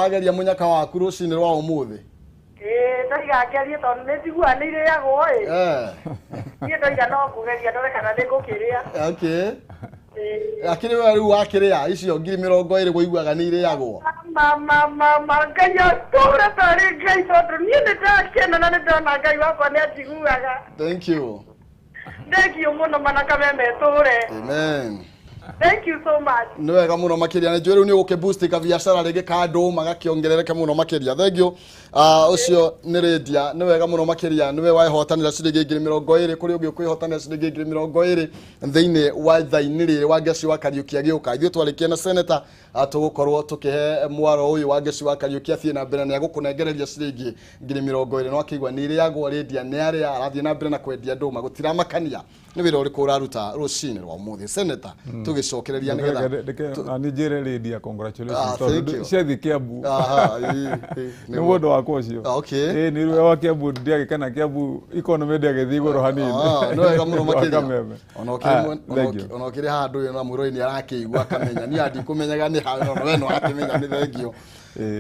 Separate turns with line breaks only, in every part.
Wageria mũnyaka waku rũcinĩ rwa ũmũthĩ?
Ĩĩ, ndoiga ngerie tondũ nĩ njiguaga nĩ irĩagwo ĩ. Niĩ ndoiga no kũgeria ndore kana nĩ ngũkĩrĩa. Ĩĩ.
Akĩrĩ we rĩu wakĩrĩa icio 20,000 kũiguaga nĩ irĩagwo?
Ma ma ma ma, Ngai atũre tarĩ Ngai, tondũ niĩ nĩ ndakena na nĩ ndona Ngai wakwa nĩ anjiguaga.
Thank you.
Thank you mũno mana Kameme tũre.
Amen.
Thank you so much.
Nĩ wega mũno makĩria, nĩ njũĩ rĩu nĩ ũgũkĩ kabiacara rĩngĩ ka ndũma gakĩongerereke mũno makĩria. Thank you. Ũcio nĩ Rĩndia, nĩ wega mũno makĩria, nĩwe waĩhotanĩra ciringi 20,000. Kũrĩ ũngĩ ũkwĩhotanĩra ciringi 20,000 thĩinĩ wa ithaa-inĩ rĩrĩ wa Ngeci wa Kariũki agĩũka. Ithuĩ twarĩkia na senator, tũgũkorwo tũkĩhe mwaro ũyũ wa Ngeci wa Kariũki athiĩ na mbere, nĩ agũkũnengereria ciringi 20,000. No akĩigua nĩ irĩagwo, Rĩndia nĩ arĩa arathiĩ na mbere na kwendia ndũma, gũtiramakania nĩ wĩra ũrĩkũ ũraruta rũcinĩ rwa ũmũthĩ. Senator, tũgĩcokereria nĩgetha
Na nĩ njĩre Lydia congratulations
Ah, thank
tondũ
you.
ciathiĩ Kiambu.
Aha, ĩ,
nĩ mũndũ wakwa ũcio. Ĩĩ, nĩ rĩu wa Kiambu ndiagĩkena, Kiambu economy ndĩagĩthiĩ igũrũ hanini.
Ah, nĩ wega mũno
Wa
makĩria.
Kameme.
Ona
Ah,
ũkĩrĩ mwe- ona
thank you.
ona ũkĩrĩ handũ ũyũ na mwĩrori nĩ arakĩigua akamenya, niĩ andikũmenyaga nĩ ha, no we no akĩmenya, nĩ thengio.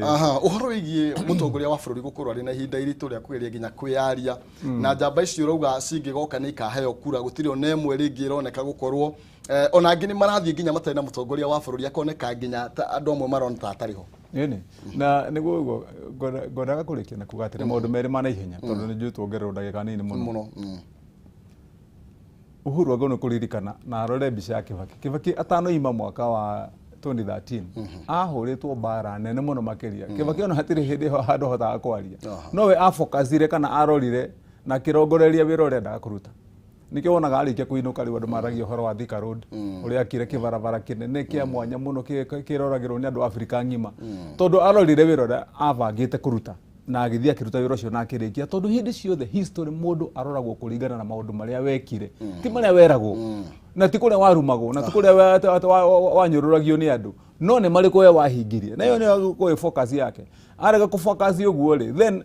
Aha, ũhoro wĩgiĩ mũtongoria wa bũrũri gũkorwo arĩ na ihinda iritũ rĩa kũgeria nginya kwĩyaria na njamba icio ũrauga cingĩgoka nĩ ikaheo kura, gũtirĩ ona ĩmwe rĩngĩ ĩroneka gũkorwo ona angĩ nĩ marathiĩ nginya matarĩ na mũtongoria wa bũrũri, akoneka nginya ta andũ amwe marona ta atarĩ ho.
Ĩni na nĩguo ũguo ngwendaga kũrĩkia na kuga atĩrĩ, maũndũ merĩ ma naihenya, tondũ nĩ njũĩ tuongererwo ndagĩka nini mũno.
Mũno.
Uhuru agĩrĩirwo nĩ kũririkana na arore mbica ya Kibaki. Kibaki atanoima mwaka wa 2013 ahũrĩtwo mbara nene mũno makĩria. Kibaki ona hatirĩ hĩndĩ ĩyo handũ ahotaga kwaria, nowe afocusire kana arorire na akĩrongoreria wĩra ũrĩa endaga kũruta. Nĩkĩo wonaga arĩkia kũinũka rĩu andũ maragia ũhoro wa Thika Road, ũrĩa akire kĩbarabara kĩnene kĩa mwanya mũno kĩroragĩrwo nĩ andũ a Afrika ng'ima, tondũ arorire wĩra ũrĩa abangĩte kũruta na agĩthiĩ akĩruta wĩra ũcio na akĩrĩkia, tondũ hĩndĩ ciothe history mũndũ aroragwo kũringana na maũndũ marĩa wekire, ti marĩa weragwo na ti kũrĩa warumagwo na ti kũrĩa wanyũrũragio nĩ andũ, no nĩ marĩkũ we wahingirie, na ĩyo nĩyo gũkorwo focus yake. Arega kũ focus ũguo rĩ, then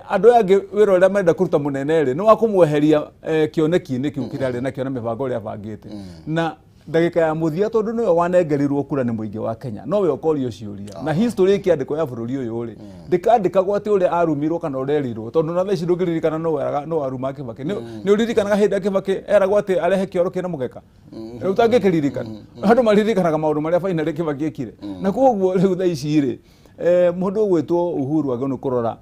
andũ aya angĩ wĩra ũrĩa marenda kũruta mũnene rĩ, nĩ wa kũmweheria kĩoneki-inĩ kĩu kĩrĩa arĩ nakĩo na mĩbango ĩrĩa abangĩte na ndagĩka ya mũthia, tondũ nĩwe wanengerirwo kura nĩ mũingĩ wa Kenya, nowe ũkorio ciũria. Na history ĩkĩandĩkwo ya bũrũri ũyũ rĩ, ndĩkandĩkagwo atĩ ũrĩa arumirwo kana ũrĩa erirwo, tondũ na thaa ici ndũngĩririkana no weraga no aruma Kibaki. Nĩ ũririkanaga hĩndĩ ya Kibaki eragwo atĩ arehe kĩoro kĩna mũgeka? Rĩu ũtangĩkĩririkana, andũ maririkanaga maũndũ marĩa finally Kibaki ekire. Na koguo rĩu thaa ici rĩ, mũndũ ũgwĩtwo Uhuru agĩrĩirwo nĩ kũrora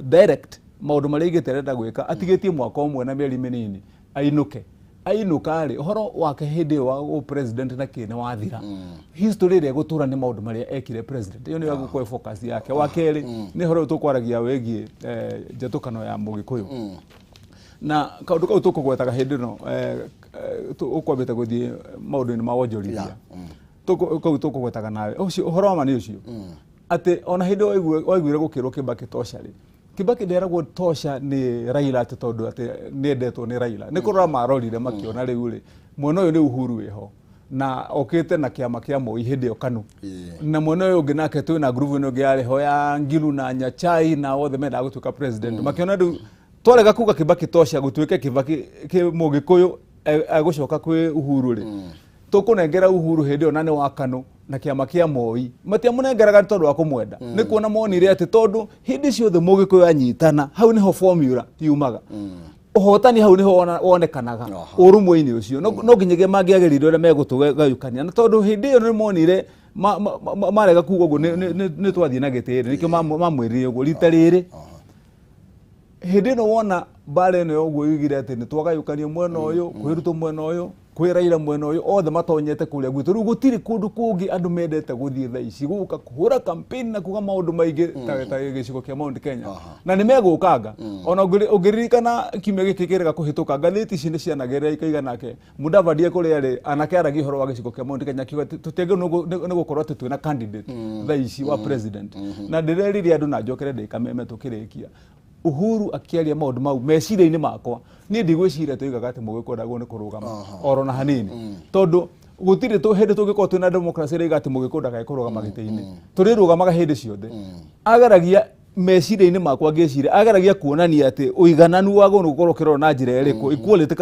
direct maũndũ marĩa aigĩte arenda gwĩka, atigĩtie mwaka ũmwe na mĩeri mĩnini ainũke. Ainũka rĩ, ũhoro wake hĩndĩ ĩyo wa ũ president na kĩ nĩ wathira. History ĩrĩa ĩgũtũra nĩ maũndũ marĩa ekire president, ĩyo nĩyo egũkorwo focus yake. Wa kerĩ nĩ ũhoro ũyũ tũkwaragia wĩgiĩ njatũkano ya Mũgĩkũyũ na kaũndũ kau tũkũgwetaga hĩndĩ ĩno ũkwambĩte gũthiĩ maũndũ-inĩ ma wonjorithia. Kau tũkũgwetaga nawe ũcio ũhoro wa ma nĩ ũcio atĩ ona hĩndĩ ĩyo waiguire gũkĩrwo Kibaki tosha rĩ, Kibaki nderagwo tosha nĩ Raila atĩ tondũ atĩ nĩendetwo nĩ Raila. Nĩ kũrora marorire makĩona rĩu rĩ, mwena ũyũ nĩ Uhuru wĩho na okĩte na kĩama kĩa Moi hĩndĩ ĩyo KANU, na mwena ũyũ ũngĩ nake twĩna ngurubu ĩno ĩngĩ yarĩ ho ya Ngilu na Nyachai na othe mendaga gũtuĩka president. Makĩona rĩu twarega kuga Kibaki tosha gũtuĩke Kibaki Mũgĩkũyũ egũcoka kwĩ Uhuru rĩ, tũkũnengera Uhuru hĩndĩ ĩyo na nĩ wa KANU na kĩama kĩa Moi. Matiamũnengeraga nĩ tondũ wa kũmwenda, nĩ kuona monire atĩ tondũ hĩndĩ ciothe Mũgĩkũyũ anyitana, hau nĩho formula yumaga ũhotani, hau nĩho wonekanaga ũrũmwe-inĩ ũcio. No nginyagia mangĩageririe ũrĩa megũtũgayũkania, na tondũ hĩndĩ ĩyo nĩ monire marega kuga ũguo nĩ twathiĩ na gĩtĩ rĩ, nĩkĩo mamwĩrire ũguo rita rĩrĩ. Hĩndĩ ĩno wona mbara ĩno ũguo yugire atĩ nĩ twagayũkanio mwena ũyũ, kwĩ Ruto mwena ũyũ, kwĩ Raila mwena ũyũ, othe matonyete kũrĩa gwitũ. Rĩu gũtirĩ kũndũ kũngĩ andũ mendete gũthiĩ thaa ici gũka kũhũra campaign na kuga maũndũ maingĩ ta gĩcigo kĩa Mount Kenya, na nĩ megũkanga. Ona ũngĩririkana kiumia gĩkĩ kĩrĩga kũhĩtũka, ngathĩti ici nĩ cianagĩrĩra ikaiga nake Mudavadi kũrĩa arĩ anake aragia ũhoro wa gĩcigo kĩa Mount Kenya, akiuga atĩ tũtiagĩrĩirwo nĩ gũkorwo atĩ twĩna candidate thaa ici wa president. Na ndĩrerire andũ na njokere ndĩ Kameme tũkĩrĩkia, Uhuru akĩaria maũndũ mau, meciria-inĩ makwa niĩ ndigwĩciria tũigaga atĩ Mũgĩkũyũ ndagĩrĩirwo nĩ kũrũgama oro na hanini, tondũ gũtirĩ hĩndĩ tũngĩkorwo twĩna democracy ĩrĩa atĩ Mũgĩkũyũ ndakae kũrũgama gĩtĩ-inĩ. Tũrĩrũgamaga hĩndĩ ciothe. Ageragia, meciria-inĩ makwa ngĩciria, ageragia kuonania atĩ ũigananu wagwo nĩ gũkorwo ũkĩrorwo na njĩra ĩrĩkũ, equality,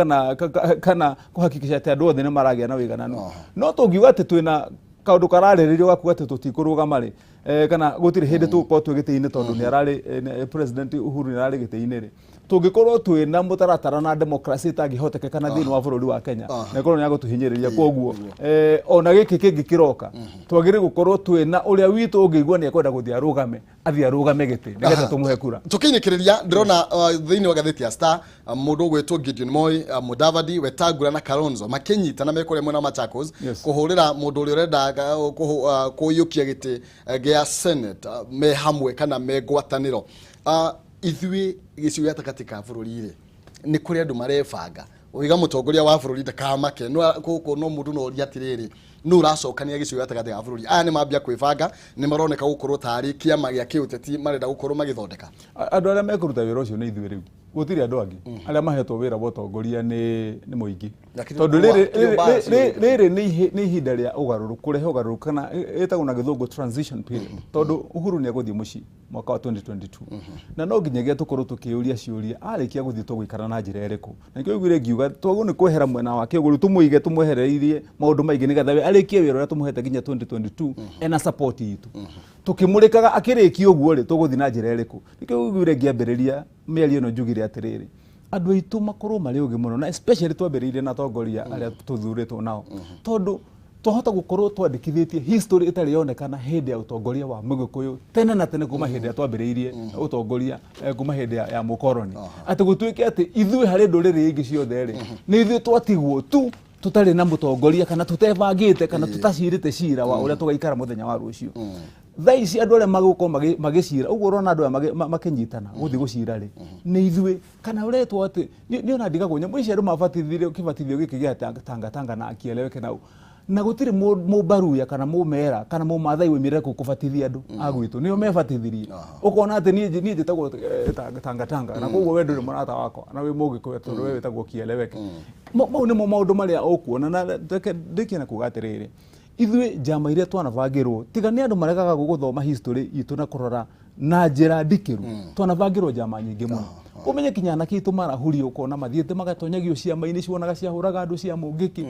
kana kũhakikisha atĩ andũ othe nĩ maragĩa na ũigananu. No tũngiuga atĩ twĩna Kaundu kararĩrĩrio gakuga atĩ tũtikũrũgama rĩ, kana gũtirĩ hĩndĩ tũgũkorwo twĩ gĩtĩ-inĩ tondũ nĩ ararĩ President Uhuru nĩ ararĩ gĩtĩ-inĩ rĩ, tũngĩkorwo twĩna mũtaratara na democracy ĩtangĩhotekeka thĩinĩ wa bũrũri wa Kenya, na ĩkorwo nĩ ya gũtũhinyĩrĩria. Koguo ona gĩkĩ kĩngĩ kĩroka twagĩrĩire gũkorwo twĩna ũrĩa witũ ũngĩigua nĩ ekwenda gũthiĩ arũgame, athiĩ arũgame gĩtĩ nĩgetha tũmũhe kura.
Tukinyikiriria ndĩrona thĩinĩ wa gathĩti ya Star mũndũ ũgwĩtwo Gideon Moi, Mudavadi, Wetangula na Kalonzo makĩnyitana me kũrĩa mwena wa Machakos kũhũrĩra mũndũ ũrĩa ũrenda kũiyũkia gĩtĩ gĩa Senate me hamwe kana me ngwatanĩro. Ithuĩ gĩcigo gatagatĩ ka bũrũri rĩ, nĩ kũrĩ andũ marebanga ũiga mũtongoria wa bũrũri ndakamake no gũkũ no mũndũ no orie atĩrĩrĩ, nũ ũracokania gĩcigo gatagatĩ ga bũrũri? Aya nĩ mambia kwĩbanga, nĩ maroneka gũkorwo tarĩ kĩama gĩa kĩũteti marenda gũkorwo magĩthondeka.
Andũ arĩa mekũruta wĩra ũcio nĩ ithuĩ rĩu, gũtirĩ andũ angĩ arĩa mahetwo wĩra wa ũtongoria nĩ mũingĩ, tondũ rĩrĩ nĩ ihinda rĩa ũgarũrũku, kũrehe ũgarũrũku kana ĩtagwo na gĩthũngũ transition period, tondũ Uhuru nĩ egũthiĩ mũciĩ mwaka wa 2022 na no nginyagia tũkorwo tũkĩũria ciũria arĩkia gũthiĩ tũgũikara na njĩra ĩrĩkũ. Na nĩkĩo ũiguire ngiuga twagwo nĩ kwehera mwena wake ũguo tũmũige tũmwehereirie maũndũ maingĩ nĩgetha we arĩkie wĩra ũrĩa tũmũhete nginya 2022 ena support itũ. Tũkĩmũrĩkaga akĩrĩkia ũguo rĩ, tũgũthiĩ na njĩra ĩrĩkũ? Nĩkĩo ũiguire ngĩambĩrĩria mĩario ĩno njugire atĩrĩrĩ, andũ aitũ makorwo marĩ ũgĩ mũno, na especially twambĩrĩirie na atongoria arĩa tũthurĩtwo nao, tondũ twahota gũkorwo twandĩkithĩtie history ĩtarĩ yonekana hĩndĩ ya ũtongoria wa Mũgĩkũyũ tene na tene, kuma hĩndĩ ĩrĩa twambĩrĩirie ũtongoria, kuma hĩndĩ ya mũkoroni, atĩ gũtuĩke atĩ ithuĩ harĩ ndũrĩrĩ ingĩ ciothe rĩ, nĩ ithuĩ twatigwo tu tũtarĩ na mũtongoria kana tũtebangĩte kana tũtacirĩte cira wa ũrĩa tũgaikara mũthenya wa rũciũ. Thaa ici andũ arĩa magũkorwo magĩcira ũguo ũrona andũ aya makĩnyitana gũthiĩ gũcira rĩ, nĩ ithuĩ kana ũretwo atĩ nĩ ona ndigagwo nyamũ ici andũ mabatithirio kĩbatithio gĩkĩ gĩa tanga tanga na akieleweke na na gũtirĩ mũbaruya kana mũmera kana mũmathai waumire kũ kũbatithia andũ a gwitũ, nĩo mebatithirie. Ũkona atĩ niĩ njĩtagwo tanga tanga na koguo we ndũrĩ mũrata wakwa na wĩ mũgĩkũyũ tondũ we wĩtagwo kieleweke. Mau nĩmo maũndũ marĩa ũkuona. Na reke ndĩkie na kuga atĩrĩrĩ, ithuĩ njama iria twanabangĩrwo, tiga nĩ andũ maregaga gũthoma history itũ na kũrora na njĩra ndikĩru, twanabangĩrwo njama nyingĩ mũno. Ũmenye kinya anake aitũ marahurio ũkona mathiĩte magatonyagio ciama-inĩ cionaga ciahũraga andũ cia mũngĩki.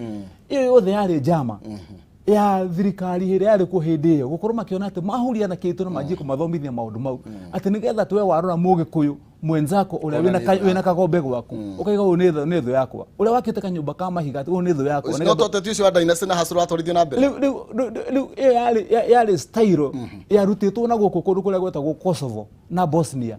Ĩyo yothe yarĩ njama ya thirikari ĩrĩa yarĩ kuo hĩndĩ ĩyo, gũkorwo makĩona atĩ mahuria anake aitũ na manjie kũmathomithia maũndũ mau, atĩ nĩgetha twe warora mũgĩkũyũ mwenzako ũrĩa wĩna kagombe gwaku ũkaiga ũyũ nĩ thũ yakwa, ũrĩa wakĩte kanyũmba ka mahiga atĩ ũyũ nĩ thũ yakwa.
No tũteti ũcio wa dynasty na hustle watwarithio na mbere.
Rĩu ĩyo yarĩ style yarutĩtwo na gũkũ kũndũ kũrĩa gwetagwo Kosovo na Bosnia,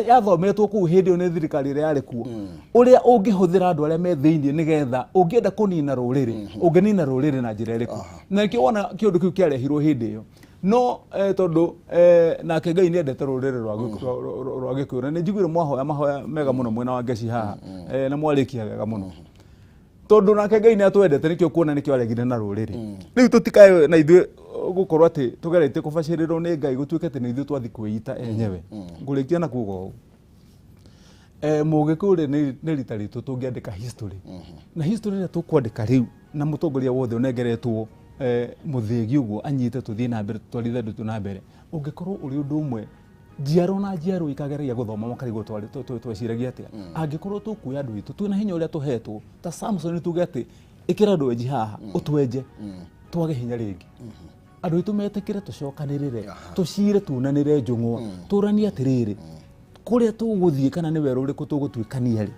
yathometwo kũu hĩndĩ ĩyo nĩ thirikari ĩrĩa yarĩ kuo, ũrĩa ũngĩhũthĩra andũ arĩa me thĩiniĩ nĩgetha ũngĩenda kũnina rũrĩrĩ ũngĩnina rũrĩrĩ na njĩra ĩrĩkũ. Na nĩkĩo wona kĩũndũ kĩu kĩarehirwo hĩndĩ ĩyo. No tondũ nake Ngai nĩ endete rũrĩrĩ rwa Gĩkũyũ, na nĩ njiguire mwahoya mahoya mega mũno mwena wa Ngeci haha, na mwarĩkia wega mũno, tondũ nake Ngai nĩ atwendete, nĩkĩo kuona nĩkĩo aregire na rũrĩrĩ. Rĩu tũtikae na ithuĩ gũkorwo atĩ tũgeretie kũbacĩrĩrwo nĩ Ngai gũtuĩke atĩ nĩ ithuĩ twathiĩ kwĩita enyewe. Ngũrĩkia na kuga ũũ, mũgĩkũyũ rĩ nĩ rita ritũ tũngĩandĩka history, na history ĩrĩa tũkwandĩka rĩu na mũtongoria wothe ũnengeretwo mũthĩgi ũguo anyite tũthiĩ na mbere tũtwarithie andũ na mbere, ũngĩkorwo ũrĩ ũndũ ũmwe njiaro na njiaro ikageragia gũthoma makarigwo tweciragia atĩa. Angĩkorwo tũkuoya andũ aitũ twĩna hinya ũrĩa tũhetwo ta Samson, tuge atĩ ĩkĩra ndwenji haha ũtwenje twage hinya rĩngĩ, andũ aitũ metĩkĩre tũcokanĩrĩre tũcire tunanĩre njũng'wa, tũranie atĩrĩrĩ kũrĩa tũgũthiĩ kana nĩ werũ ũrĩkũ tũgũtuĩkania rĩ,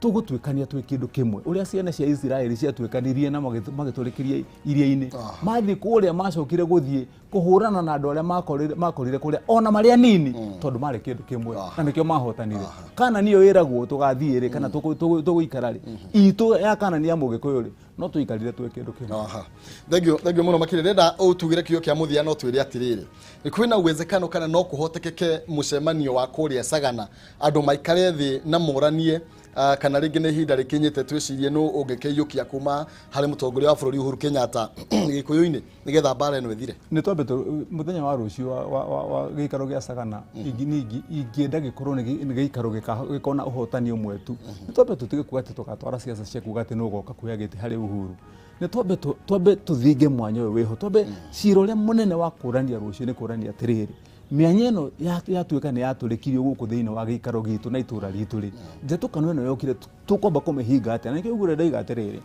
tũgũtuĩkania twĩ kĩndũ kĩmwe. Ũrĩa ciana cia Isiraeli ciatuĩkanirie na magĩtũrĩkĩria iria-inĩ, mathiĩ kũrĩa macokire gũthiĩ kũhũrana na andũ arĩa makorire kũrĩa ona marĩ anini, tondũ marĩ kĩndũ kĩmwe na nĩkĩo mahotanire. Kana nĩyo ĩragwo tũgathiĩ rĩ kana tũgũikara rĩ, itũ ya kana nĩ ya mũgĩkũyũ rĩ, no tũikarire twĩ kĩndũ kĩmwe.
Thank you mũno makĩria. Ndĩrenda ũtugĩre kiugo kĩa mũthia, no twĩre atĩrĩrĩ, kwĩna uwezekano kana no kũhotekeke mũcemanio wa kũrĩa Sagana andũ maikare thĩ na moranie, kana rĩngĩ nĩ ihinda rĩkinyĩte twĩcirie nũ ũngĩkĩiyũkia kuma harĩ mũtongoria wa bũrũri Uhuru Kenyatta gĩkũyũ-inĩ nĩgetha mbara ĩno ĩthire?
Nĩ twambe mũthenya wa rũciũ wa gĩikaro gĩa Sagana, ingĩenda gĩkorwo nĩ gĩikaro gĩkona ũhotani ũmwe tu. Nĩ twambe tũtige kuga atĩ tũgatwara ciaca cia kuga atĩ nũ ũgoka kuoya gĩtĩ harĩ Uhuru. Nĩ twambe tũthinge mwanya ũyũ wĩho, twambe cira ũrĩa mũnene wa kũrania rũciũ nĩ kũrania atĩrĩrĩ, mĩanya ĩno yatuĩka nĩ yatũrĩkirio gũkũ thĩinĩ wa gĩikaro gitũ na itũra ritũ rĩ, njatũkano ĩno yokire tũkwamba kũmĩhinga atĩa? Na nĩkĩo ũguo ndaiga atĩrĩrĩ,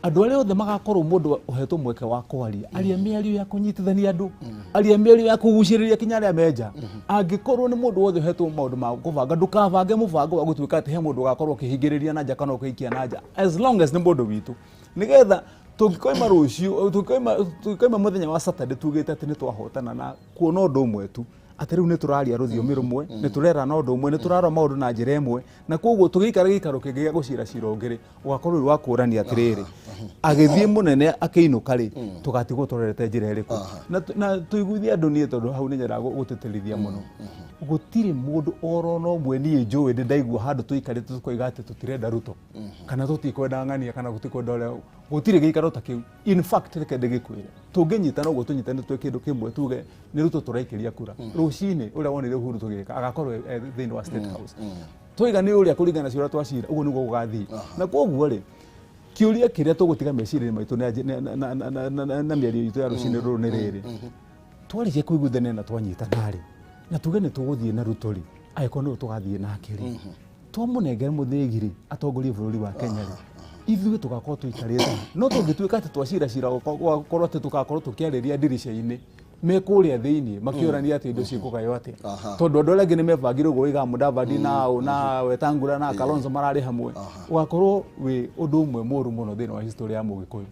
Andũ arĩa othe magakorwo mũndũ ũhetwo mweke wa kwaria, aria mĩario ya kũnyitithania andũ, aria mĩario ya kũgucĩrĩria kinya arĩa menja. Angĩkorwo nĩ mũndũ wothe ũhetwo maũndũ ma kũbanga, ndũkabange mũbango wa gũtuĩka atĩ he mũndũ ũgakorwo ũkĩhingĩrĩria na nja kana ũkĩikia na nja, as long as nĩ mũndũ witũ. Nĩgetha tũngĩkoima rũciũ, tũngĩkoima mũthenya wa Saturday tugĩte atĩ nĩ twahotana na kuona ũndũ ũmwe tu, atĩ rĩu nĩ tũraria rũthiomi rũmwe, nĩ tũrerana ũndũ ũmwe, nĩ tũrarora maũndũ na njĩra ĩmwe, na koguo tũgĩikara gĩikaro kĩngĩ gĩa gũcira cira ũngĩ rĩ, ũgakorwo rĩu wa kũũrania atĩrĩrĩ, agĩthiĩ mũnene akĩinũka rĩ, tũgatigwo tũrorete njĩra ĩrĩkũ. Na tũiguithie andũ niĩ tondũ hau nĩ nyendaga gũtĩtĩrithia mũno. Gũtirĩ mũndũ oro na ũmwe niĩ njũĩ ndĩ ndaigua handũ tũikarĩte tũkoiga atĩ tũtirenda Ruto, kana tũtikwenda ng'ania, kana gũtikwenda ũrĩa, gũtirĩ gĩikaro ta kĩu. In fact, reke ndĩgĩkwĩre, tũngĩnyitana ũguo tũnyitane twĩ kĩndũ kĩmwe, tuge nĩ Ruto tũraikĩria kura, rũcinĩ ũrĩa wonire Uhuru tũgĩka agakorwo e thĩinĩ wa State House. Twaiga nĩ ũrĩa kũringana na ciũria twacira, ũguo nĩguo gũgathiĩ. Na koguo rĩ, kĩũria kĩrĩa tũgũtiga meciria-inĩ maitũ na mĩario itũ ya rũcinĩ rũrũ nĩ rĩrĩ, twarĩkia kũiguithania na twanyitana rĩ, na tuge nĩ tũgũthiĩ na Ruto rĩ, angĩkorwo nĩwe tũgathiĩ nake rĩ, twamũnengere mũthĩgi rĩ, atongorie bũrũri wa Kenya rĩ, ithuĩ tũgakorwo tũikarĩte. No tũngĩtuĩka atĩ twacira cira gũkorwo atĩ tũgakorwo tũkĩarĩria ndirica-inĩ me kũrĩa thĩinĩ makĩũrania atĩ indo cikũgaywo atĩa, tondũ andũ arĩa angĩ nĩ mebangire ũguo waigaga Mudavadi na Wetangula na Kalonzo mararĩ hamwe, ũgakorwo wĩ ũndũ ũmwe mũũru mũno thĩinĩ wa history ya Mũgĩkũyũ.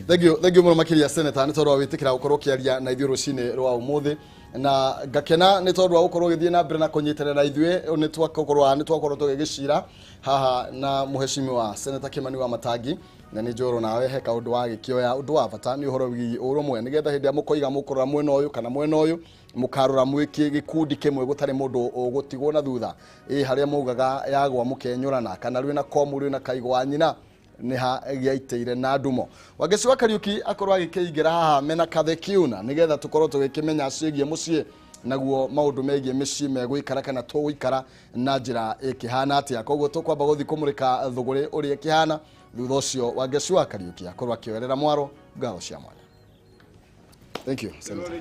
Thank you mũno makĩria Senator nĩ tondũ wa gwĩtĩkĩra gũkorwo ũkĩaria na ithuĩ rũcinĩ rwa ũmũthĩ, na ngakena nĩ tondũ wa gũkorwo ũgĩthiĩ na mbere na kũnyitanĩra na ithuĩ. Nĩ twakorwo tũgĩgĩcira haha na mũheshimiwa Senator Kimani wa Matangi, na nĩ njũĩ nawe he kaũndũ wagĩkĩoya ũndũ wa bata nĩ ũhoro wĩgiĩ ũrũmwe, nĩgetha hĩndĩ ĩrĩa mũkoiga mũkũrora mwena ũyũ kana mwena ũyũ, mũkarora mwĩ gĩkundi kĩmwe gũtarĩ mũndũ ũgũtigwo na thutha. Ĩ harĩa maugaga yagwa mũkenyũrana, kana rwĩna komu rwĩna kaigwa nyina nĩ ha gĩaitĩire na ndumo. Wangeci wa Kariuki akorwo agĩkĩingĩra haha mena Kathekiuna nĩgetha tũkorwo tũgĩkĩmenya ciĩgiĩ mũciĩ, naguo maũndũ megiĩ mĩciĩ megũikara kana tũgũikara na njĩra ĩkĩhana atĩa. Koguo tũkwamba gũthiĩ kũmũrĩka thũgũrĩ ũrĩa ĩkĩhana, thutha ũcio Wangeci wa Kariuki akorwo akĩoerera mwaro ngatho cia mwanya. Thank you, Senator.